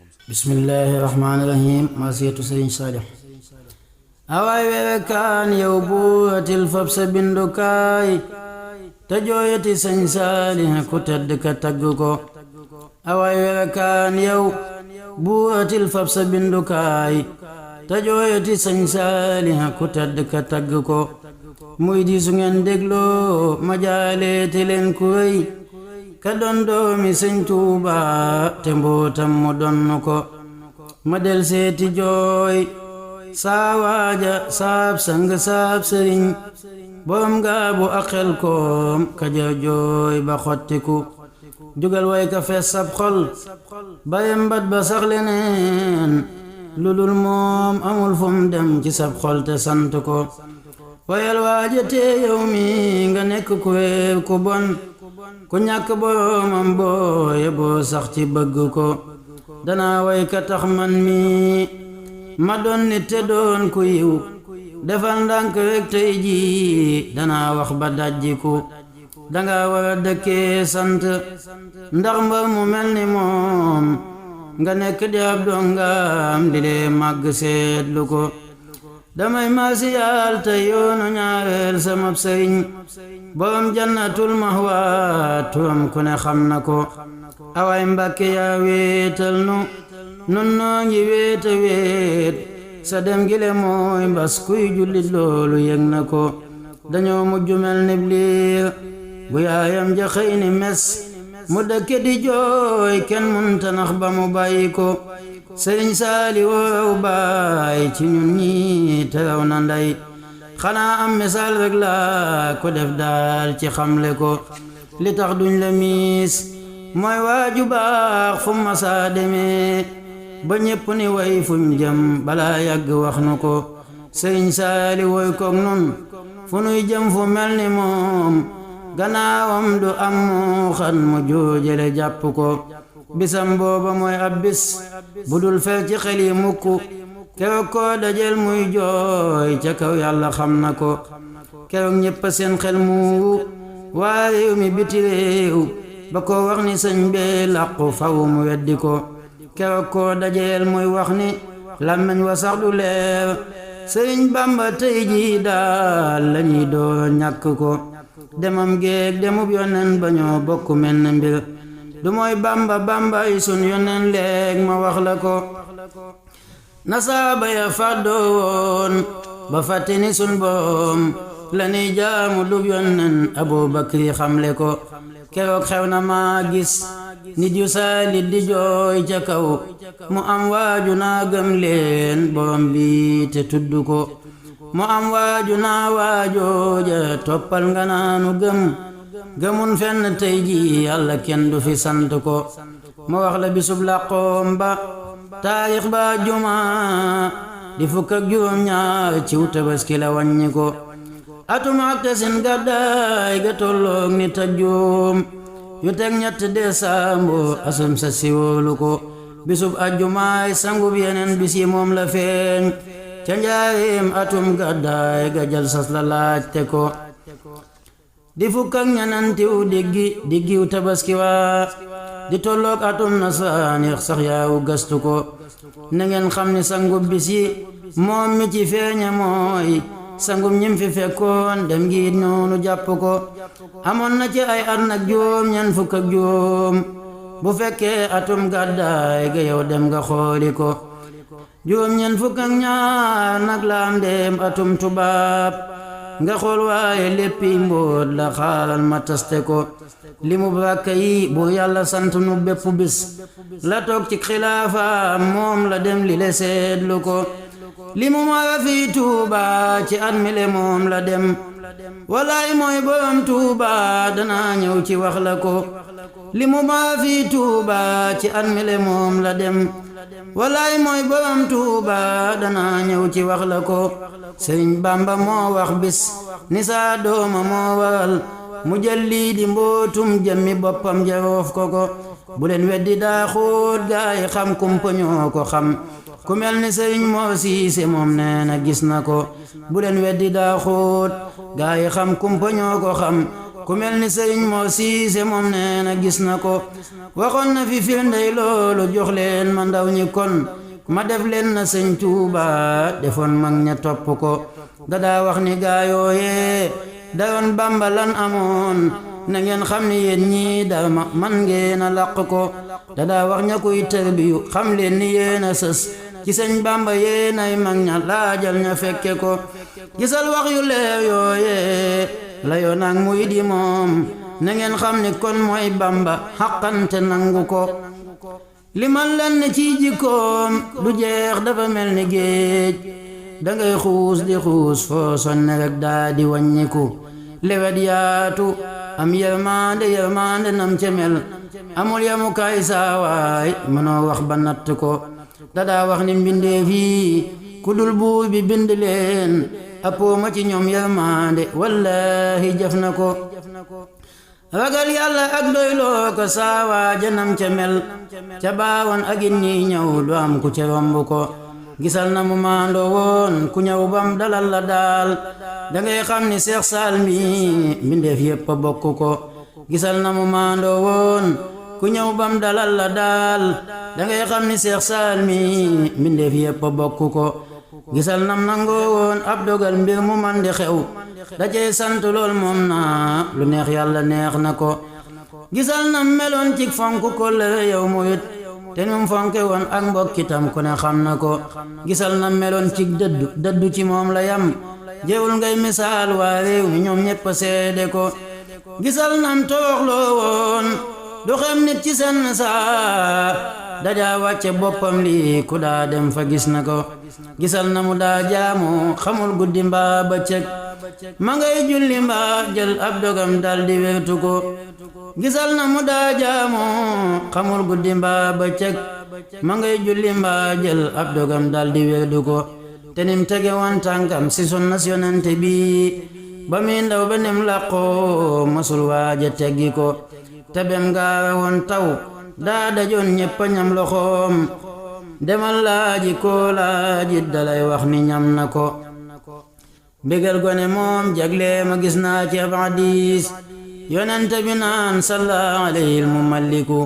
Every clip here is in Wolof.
bismillahi rahmaani rahim masiyatu sëriñ Saalix awaay wewe kaan yow buutil fab sa bindukaay te jooyati sëñ Saalix ku tedd ka tagg ko awaay wewe kaan yow buutil fab sa bindukaay te jooyati sëñ Saalix ku tedd ka tagg ko muy di su ngeen dégloo ma jaaleeti leen ku wéy ka doon doomi sëñ Tuuba te mbootam mu donn ko ma del seeti jooy saa waaja saab sang saab sëriñ borom ngaabu axel koom kaja jooy ba xottiku jugal way ka fees sab xol bayem bat ba sax leneen lu dul moom amul fum dem ci sab xol te sant ko wayal waaja tee yow mi nga nekk ku wéew ku bon ku ñàkk boromam booye boo sax ci bëgg ko danaa way ka tax man mi ma doon nit te doon ku yiw defal ndànk rek tey ji danaa wax ba dajjiku danga war a dëkkee sant ndax mbar mu mel ni moom nga nekk di ab dongam di lee màgg seetlu ko damay maasiyaal te yoonu ñaareel sama sëriñ borom jannatul mahwa turam ku ne xam na ko awaay Mbàkke yaa wéetal nu nun noo ngi wéeta wéet sa dem gile mooy mbas kuy jullit loolu yëg na ko dañoo mujj mel ni liir bu yaayam ja xëy ni mes mu dëkke di jooy kenn munta nax ba mu bàyyi ko sëriñ Saali woow baay ci ñun ñi te raw na ndey xanaa am misaal rek la ko def daal ci xamle ko li tax duñ la miis mooy waaju baax fu masaa demee ba ñépp ni way fuñ jëm balaa yàgg wax nu ko sëriñ Saali woy koog nun fu nuy jëm fu mel ni moom gannaawam du am mu xan mu joojale jàpp ko bisam booba mooy ab bis bu dul fel ci xel yi mukk keroog koo dajel muy jooy ca kaw yàlla xam na ko keroog ñépp seen xel mu waa réew mi biti réew ba ko wax ni sëñ bee làqu faw mu weddi ko keroog koo dajel muy wax ni làmmiñ wa sax du leer sëriñ Bamba tey ji daal lañuy doo ñàkk ko demam géeg demub yonen ba ñoo bokk menn mbir du mooy Bamba yi sun yonen leeg ma wax la ko nasaaba ya fàddoo woon ba fàtte ni sun boom la nuy jaamu dub yonen Abubakri xamle ko keroog xew na maa gis nit yu saalit di jooy ca kaw mu am waaju naa gëm leen borom bi te tudd ko mu am waaju naa waajooja toppal nga naanu gëmun fenn tey ji yàlla kenn du fi sant ko ma wax la bisub làqoom ba taarix ba juma di fukk ak juróom ñaar ciw tabaski la wàññi ko atum ak tasin gàddaay ga tolloog nit ak juróom yu teg ñett décembre asum sa siwóolu ko bisub ajjumaay sangub yeneen bis yi moom la feeñ ca njaareem atum gàddaay ga jal sas la laajte ko di fukk ak ñenantiw diggiw tabaski waa di tolloog atum nasaanix sax yaawu gastu ko na ngeen xam ni sangub bis yi moom mi ci feeñe mooy sangum ñim fi fekkoon dem ngi noonu jàpp ko amoon na ci ay at nag juróom ñen fukk ak juróom bu fekkee atum gàddaay ga yow dem nga xooli ko juróom ñen fukk ak ñaar nag la am dem atum tubaab nga xool waaye léppi mbóot la xaaral ma taste ko li mu bàkka yi bu yàlla sant nu bépp bis la toog ci xilaafa moom la dem li le seetlu ko li mu mara fi Tuuba ci at mi le moom la dem walaay mooy borom Tuuba danaa ñëw ci wax la ko li mu mara fi Tuuba ci at mi le moom la dem walaay mooy borom Tuuba danaa ñëw ci wax la ko sëriñ Bamba moo wax bis ni saa dooma moo waral mu jël lii di mbootum jëmmi boppam jaroof ko bu leen weddi daa xóot gaay xam kumpa ñoo ko xam ku mel ni sëriñ Mor Siise moom nee na gis na ko bu leen weddi daa xóot gaay xam kumpa ñoo ko xam ku mel ni sëriñ moo siise moom nee na gis na ko waxoon na fi firndey loolu jox leen ma ndaw ñi kon ma def leen na sëñ Tuuba defoon mag ña topp ko dadaa wax ni gaayooyee dayoon Bamba lan amoon na ngeen xam ni yéen ñii da man ngeen a làq ko dadaa wax ña koy tërbiyu xam leen ni yéen a sës ci sëñ Bamba yéen ay mag ña laajal ña fekke ko gisal wax yu leew yooyee la yoon ak muy di moom na ngeen xam ni kon mooy Bamba xaqante nangu ko limal leen ci jikkoom du jeex dafa mel ni géej dangay xuus di xuus foo sonne rek daa di wàññiku lewet yaatu am yërmande nam ca mel amul yamukaay saawaay mënoo wax ba natt ko dadaa wax ni mbindeef yi ku dul buur bi bind leen appoo ma ci ñoom yërmande wallahi jëf na ko ragal yàlla ak doyloo ko saawaa janam ca mel ca baawoon ak it ñiy ñëw du am ku ca romb ko gisal na mu maandoo woon ku ñëw bam dalal la daal dangay xam ni Seex Saal mi mbindeef yépp a bokk ko gisal na mu maandoo woon ku ñëw bam dalal la daal dangay xam ni Seex Saal mi mbindeef yépp a bokk ko gisal nam nangoo woon ab dogal mbir mu man di xew da cey sant lool moom naa lu neex yàlla neex na ko gisal nam meloon ci fonk ko la yow muyut te num fonke woon ak mbokkitam ku ne xam na ko gisal nam meloon ci dëddu ci moom la yam jéewul ngay misaal waa réew mi ñoom ñépp seede ko gisal nam tooxloo woon du xem nit ci seen saa dajaa wàcce boppam lii ku daa dem fa gis na ko gisal na mu daa jaamu xamul guddi mbaa bëccëg ma ngay julli mbaa jël ab dogam dal di wéetu ko gisal na mu daa jaamu xamul guddi mbaa bëccëg ma ngay julli mbaa jël ab dogam dal di wéetu ko te nim tege woon tànkam si sunna yonente bi ba mi ndaw ba nim làqoo masul waaja teggi ko te bem gaawe woon taw daa dajoon ñéppa ñam loxoom demal laaji koo laaji dalay wax ni ñam na ko bégal gone moom jagle ma gis naa ci ab hadiis yonente bi naan salla alayhi mu malliku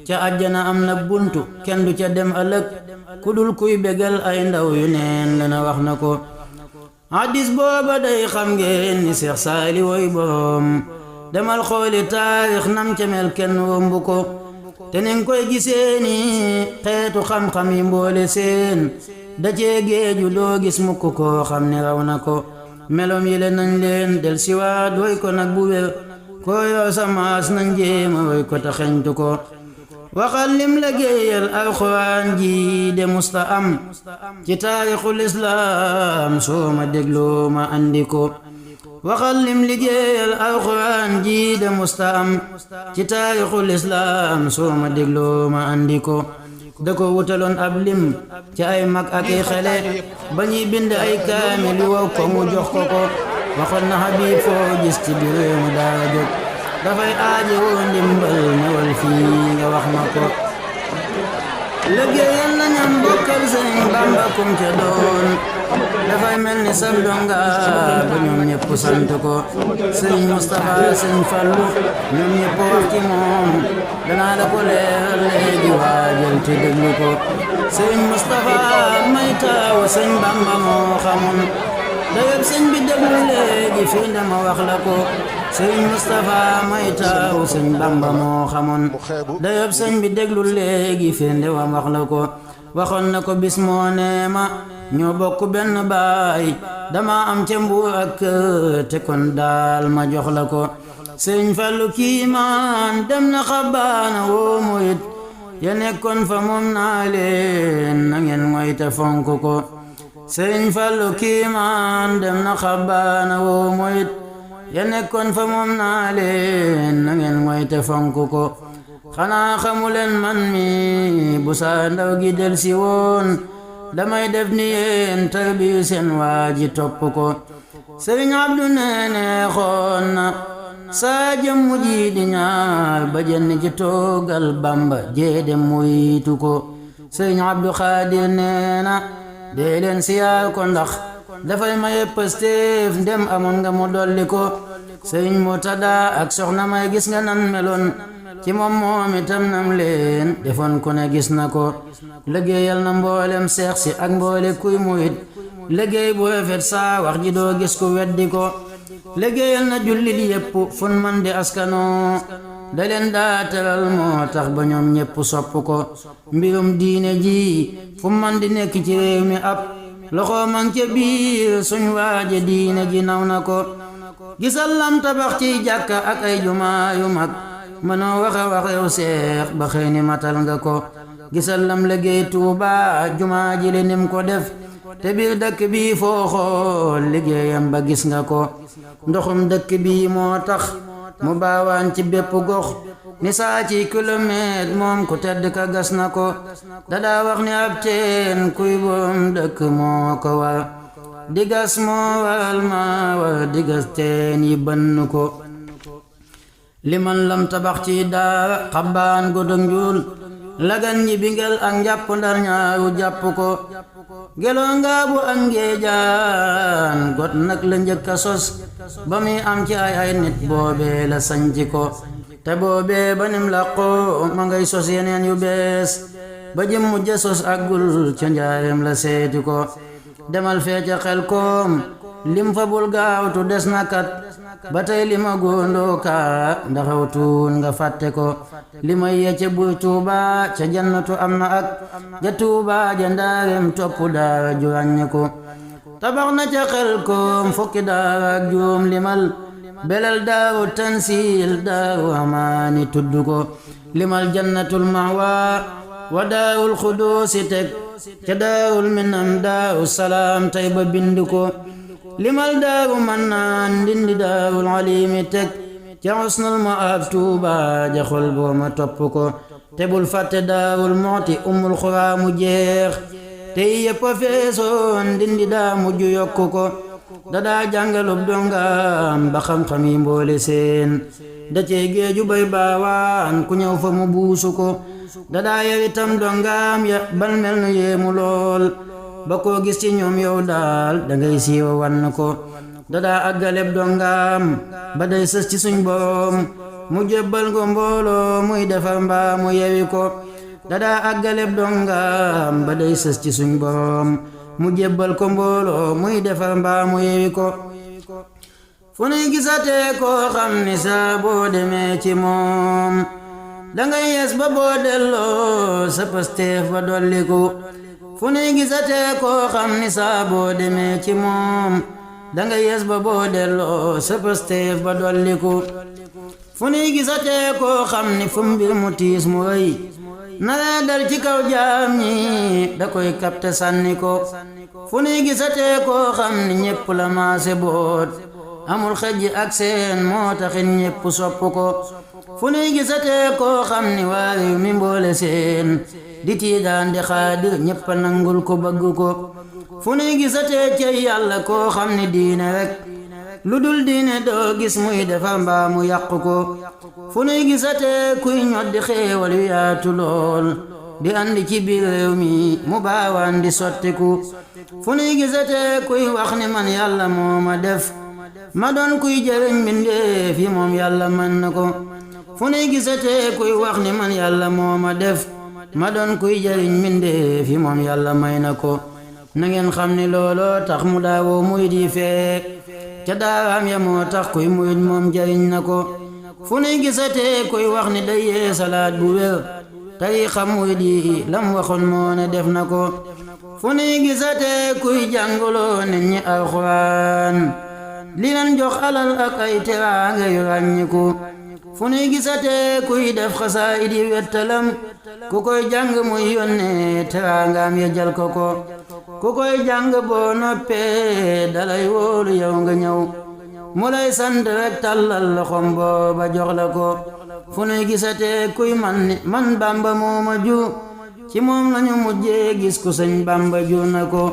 ca àjjana am na buntu kenn du ca dem ëllëg ku dul kuy bégal ay ndaw yu neen lana wax na ko hadiis booba day xam ngeen ni Seex Saali woy boroom demal xooli taarix nam ca mel kenn wombu ko te nin koy gisee ni xeetu xam-xam yi mboole seen da cee géeju doo gis mukk koo xam ni raw na ko melom yi le nañ leen del siwaat woy ko nag bu wér koo yow sa maas nañ jéema woy ko ta xeñtu ko waxal lim la géeyal alxuraan ji de musta am ci taarixul islaam soo ma dégloo ma andi ko waxal lim liggéeyal alxuraan ji de musta am ci taarixul islaam soo ma dégloo ma andi ko da ko wutaloon ab lim ci ay mag ak ay xele ba ñuy bind ay kaamil yu wow ko mu jox ko ko waxoon na Habib foo gis ci biir réew mi daa jóg dafay aaje woo ndimbal ñëwal fii nga wax ma ko liggéeyal na ñam bokkal Sëriñ Bamba kum ca doon dafay mel ni sab donga ba ñoom ñëpp sant ko Sëriñ Moustapha Sëriñ Fallu ñoom ñëpp wax ci moom danaa la ko leeral léegi waajal te déglu ko Sëriñ Moustapha may taaw Sëriñ Bamba moo xamoon dayob sëñ bi déglu léegi fii dama wax la ko Sëriñ Moustapha may taaw Sëriñ Bamba moo xamoon dayob sëñ bi déglu léegi fii ndewam wax la ko waxoon na ko bis moo neema ñoo bokk benn baay dama am ca Mbuur ak kër te kon daal ma jox la ko Sëriñ Fallu kiimaan dem na xabaana woo muyit ya nekkoon fa moom naa leen na ngeen mooy te fonk ko Sëriñ Fallu kiimaan dem na xabaana woo muyit ya nekkoon fa moom naa leen na ngeen mooy te fonk ko xanaa xamuleen man mi bu saa ndaw gi del si woon damay def ni yéen tarbiyu seen waaji topp ko Sëriñ Abdu neene xoon na saa jëmmu ji di ñaar ba jenn ci toogal Bamba jeede muytu ko Sëriñ Abdu Xaadir neena dee leen siyaar ko ndax dafay maye Pastef ndem amoon nga mu dolli ko sëriñ Murtada ak soxna may gis nga nan meloon ci moom moom itam nam leen defoon ku ne gis na ko liggéeyal na mboolem seex si ak mboole kuy murit liggéey bu rafet saa wax ji doo gis ku weddi ko liggéeyal na jullit yépp fun man di askanoo da leen daa teral moo tax ba ñoom ñépp sopp ko mbirum diine ji fu man di nekk ci réew mi ab loxo man ca biir suñ waaje diine ji naw na ko gisal lam tabax ci jàkka ak ay jumaa yu mag mënoo waxe wax yow seex ba xëy ni matal nga ko gisal lam liggéey Tuuba jumaa ji le nim ko def te biir dëkk bi foo xool liggéeyam ba gis nga ko ndoxum dëkk bi moo tax mu baawaan ci bépp gox ni saa ci kilomètre moom ku tedd ka gas na ko dadaa wax ni ab teen kuy boom dëkk moo ko war di gas moo waral ma war di gas teen yi bënn ko liman lam tabax ci daara xabbaan godog njuul lagan ñi bingel ak njàpp ndar ñaaru jàpp ko geloo ngaabu ak ngeejaan got nag la njëkk a sos ba muy am ci ay nit boobee la sañci ko te boobee ba nim làqoo ma ngay sos yeneen yu bees ba jëm mujj sos ak gul ca njaareem la seeti ko demal fee ca xel koom lim fa bul gaawtu des na kat ba tey li ma góondoo kaa ndaxaw tuun nga fàtte ko li may yecce buy Tuuba ca jannatu am na ak ja Tuuba ja ndaareem topp daara ju ràññe ko tabax na ca xel koom fukki daara ak juróom limal belal daaru tansil daaru amaani tudd ko limal jannatul mahwa wa daarul xuduusi teg ca daarul minam daaru salaam tey ba bind ko limal daaru mannaan ndindi daarul alimi teg ca xusnul maab Tuuba ja xol booma topp ko te bul fàtte daarul mooti umul xuraa mu jeex te yépp a feesoon ndindi daa mujj yokku ko dadaa jàngalub dongaam ba xam-xam yi mboole seen da cey géeju bay baawaan ku ñëw fa mu buusu ko dadaa yow itam dongaam ya ban mel nu yéemu lool ba koo gis ci ñoom yow daal dangay siiwa wann ko dadaa àggaleb dongaam ba day sës ci suñ boroom mu jébbal ko mbooloo muy defar mbaa mu yewi ko dadaa àggaleb dongaam ba day sës ci suñ boroom mu jébbal ko mbooloo muy defar mbaa mu yewi ko fu nuy gisatee koo xam ni saa boo demee ci moom dangay yes ba boo delloo sa pasteef ba dolliku fu nuy gisatee koo xam ni saa boo demee ci moom dangay yes ba boo delloo sa pasteef ba dolliku fu nuy gisatee koo xam ni fu mbir mu tiis mu rëy naree dal ci kaw jaam ñi da koy kapte sànni ko fu nuy gisatee koo xam ni ñépp la maase boot amul xejj ak seen moo taxit ñépp sopp ko fu nuy gisatee koo xam ni waa réew mi mboole seen di tiidaan di xaadir ñépp a nangul ko bëgg ko fu nuy gisatee cey yàlla koo xam ni diine rek lu dul diine doo gis muy defar mbaa mu yàqu ko fu nuy gisatee kuy ñoddi xéewal yu yaatu lool di andi ci biir réew mi mu baawaan di sottiku fu nuy gisatee kuy wax ni man yàlla moo ma def ma doon kuy jëriñ mbindeef yi moom yàlla mën na ko fu nuy gisatee kuy wax ni man yàlla moo ma def ma doon kuy jëriñ mbindeef yi moom yàlla may na ko na ngeen xam ni looloo tax mu daawoo murit yi fee ca daaraam ya moo tax kuy murit moom jëriñ na ko fu nuy gisatee kuy wax ni day yee salaat bu wér tariixa murit yi lam waxoon moo ne def na ko fu nuy gisatee kuy jàngaloo nit ñi alxuraan li leen jox alal ak ay teraanga yu ràññiku fu nuy gisatee kuy def xasaayid yi wettalam ku koy jàng muy yónnee teraangaam ya jal ko ko ku koy jàng boo noppee dalay wóolu yow nga ñëw mu lay sant rek tàllal loxom booba jox la ko fu nuy gisatee kuy man Bàmba mooma ju ci moom lañu mujjee gis ku sëñ Bàmba ju na ko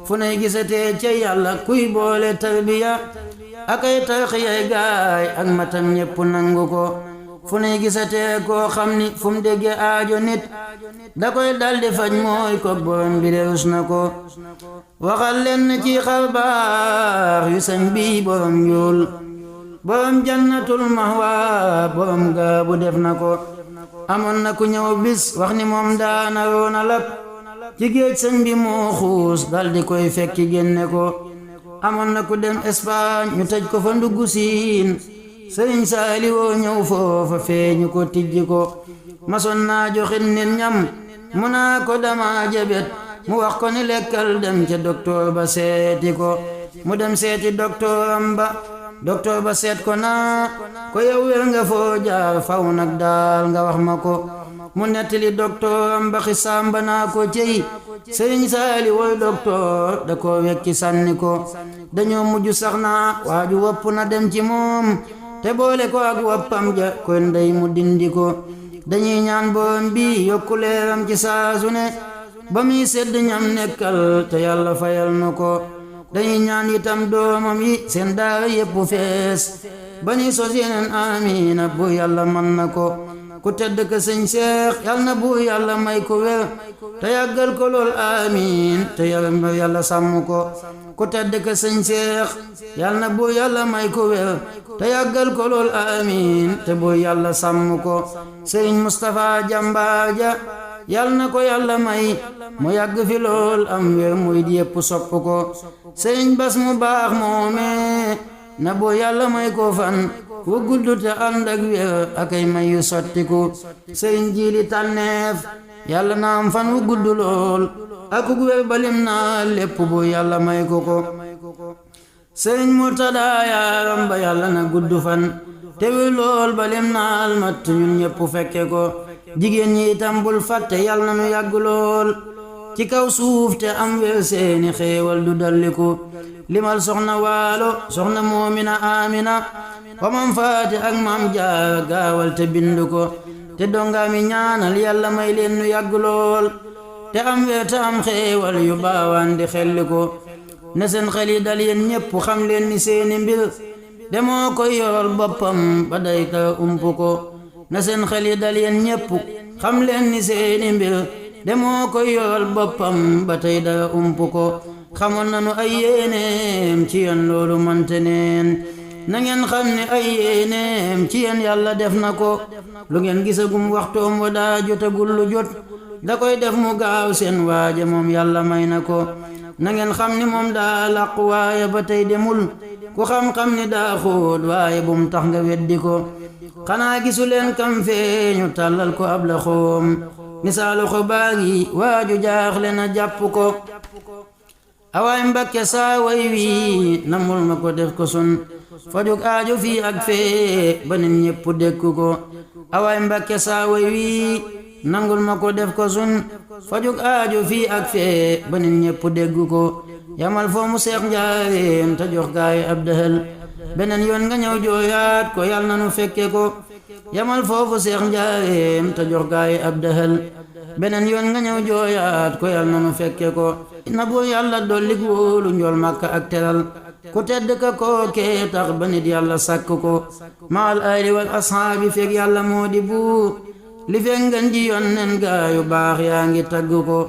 fu nuy gisatee ca yàlla kuy boole tarbiya ak ay tarxiyay gaay ak matam ñépp nangu ko fu nuy gisatee koo xam ni fu mu déggee aajo nit da koy daldi faj mooy ko borom bi de rus na ko waxal leen ci xarbaax yu sëñ bi borom njuul borom jannatul mahwa borom gaabu def na ko amoon na ku ñëw bis wax ni moom daana roona lab ci géej sëñ bi moo xuus daldi koy fekki génne ko amoon na ku dem Espagne ñu tëj ko fa ndugg siin sëriñ Saaliw ñëw foofa feeñu ko tijji ko mason naa joxin nit ñam mu naa ko dama jabet mu wax ko ni lekkal dem ca docteur ba seeti ko mu dem seeti docteuram ba docteur ba seet ko naa ko yow wér nga foo jaar faw nag daal nga wax ma ko mu nettali docteuram ba xisaam ba naa ko cey sëriñ Saaliw woy docteur da ko wekki sànni ko dañoo mujj sax naa waaju wopp na dem ci moom te boole ko ak woppam ja koy ndey mu dindi ko dañuy ñaan borom bi yokku leeram ci saasu ne ba muy sedd ñam nekkal te yàlla fayal na ko dañuy ñaan itam doomam yi seen daara yépp fees ba ñuy sos yeneen amiina bu yàlla man na ko ku tedd ka sëñ Seex yal na bu yàlla may ko wér te yàggal ko lool amiin te yàlla sàmm ko ku tedd ka sëñ Seex yal na bu yàlla may ko wér te yàggal ko lool amiin te bu yàlla sàmm ko sëriñ Mustapha jàmbaar ja yal na ko yàlla may mu yàgg fi lool am wér muy di yépp sopp ko sëriñ Bas mu baax moomee na bu yàlla may ko fan wu gudd te ànd ak wér akay may yu sottiku sëriñ Jiili Tànneef yàlla na am fan wu gudd lool ak wér balim na lépp bu yàlla may ko ko sëriñ Murtada yaaram ba yàlla na gudd fan te wér lool balim na almat ñun ñépp fekke ko jigéen ñi itam bul fàtte yàlla na nu yàgg lool ci kaw suuf te am wér seeni xéewal du dalliku limal soxna waalo soxna moomina amina wamam faati ak maam jaara gaawal te bindu ko te dongaami ñaanal yàlla may leen nu yàgg lool te am wér te am xéewal yu baawaan di xelli ko ne seen xel yi dal yéen ñépp xam leen ni seeni mbir demoo koy yoral boppam ba day ka ump ko na seen xel yi dal yéen ñépp xam leen ni seeni mbir demoo koy yoral boppam ba tey dara ump ko xamoon nanu ay yéeneem ci yéen loolu mante neen na ngeen xam ne ay yéeneem ci yéen yàlla def na ko lu ngeen gisagum waxtoom wa daa jotagul lu jot da koy def mu gaaw seen waaja moom yàlla may na ko na ngeen xam ni moom daa làqu waaye ba tey demul ku xam-xam ni daa xóot waaye bum tax nga weddi ko xanaa gisu leen kam feeñu tàllal ko ab la xoom misaalu ko baagi waaju jaaxle na jàpp ko awaay Mbakke saa way wi namul ma ko def ko sun fajug aajo fii ak fee ba nit ñépp dékku ko awaay Mbakke saa way wi nangul ma ko def ko sun fajug aajo fii ak fee ba nit ñépp déggu ko yamal foo mu Seex Njaareem te jox gaay ab dëhël beneen yoon nga ñëw jooyaat ko yal na nu fekke ko yamal foofu Seex Njaareem te jox gaay ab dëhël beneen yoon nga ñëw jooyaat ko yal na nu fekke ko na bu yàlla dolli wóolu njool Makka ak teral ku tedd ka kookee tax ba nit yàlla sàkk ko maal aali wal ashaabi fekk yàlla moo di buur li fekk ngeen ji yonnen gaayu baax yaa ngi tagg ko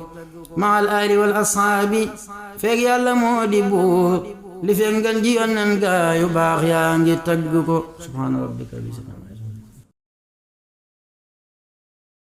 maal aali wal ashaabi fekk yàlla moo di buur li fekk ngeen ji yonnen gaayu baax yaa ngi tagg ko subhaana rabbika